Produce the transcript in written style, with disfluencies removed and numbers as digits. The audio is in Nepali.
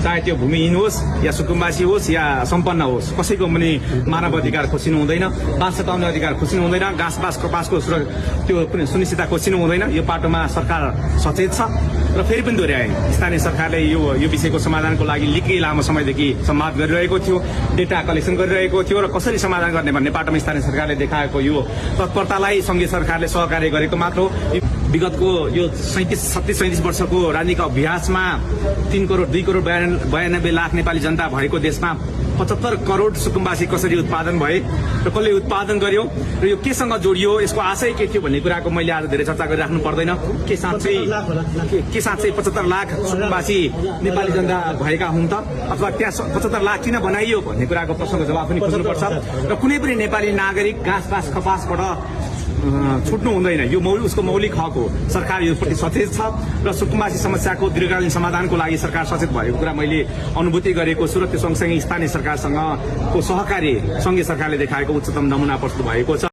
चाहे त्यो भूमिहीन होस् या सुकुम्बासी होस् या सम्पन्न होस्, कसैको पनि मानव अधिकार खोसिनु हुँदैन, बाँस सताउने अधिकार खोसिनु हुँदैन, घाँस कपासको त्यो सुनिश्चितता खोसिनु हुँदैन। यो पाटोमा सरकार सचेत छ र फेरि पनि दोहोऱ्याए स्थानीय सरकारले यो विषयको समाधानको लागि निकै लामो समयदेखि संवाद गरिरहेको थियो, डेटा कलेक्सन गरिरहेको थियो र कसरी समाधान गर्ने भन्ने पाटोमा स्थानीय सरकारले देखाएको यो तत्परतालाई संघीय सरकारले सहकार्य गरेको मात्र हो। विगतको यो 37-37 वर्षको राजनीतिक अभ्यासमा 3 करोड 2 करोड 92 लाख नेपाली जनता भएको देशमा 75 करोड सुकुम्बासी कसरी उत्पादन भए र कसले उत्पादन गर्यो र यो केसँग जोडियो, यसको आशय के थियो भन्ने कुराको मैले आज धेरै चर्चा गरिराख्नु पर्दैन। के साँच्चै 75 लाख सुकुम्बासी नेपाली जनता भएका हुन् त, अथवा त्यहाँ 75 लाख किन बनाइयो भन्ने कुराको प्रश्नको जवाब पनि खोज्नुपर्छ र कुनै पनि नेपाली नागरिक घाँस कपासबाट छुट्नु हुँदैन। यो उसको मौलिक हक हो। सरकार यो प्रति सचेत छ र सुकुम्बासी समस्याको दीर्घकालीन समाधानको लागि सरकार सचेत भएको कुरा मैले अनुभूति गरेको छु र त्यो सँगसँगै स्थानीय सरकारसँगको सहकार्य संघीय सरकारले देखाएको उच्चतम नमुना प्रस्तुत भएको छ।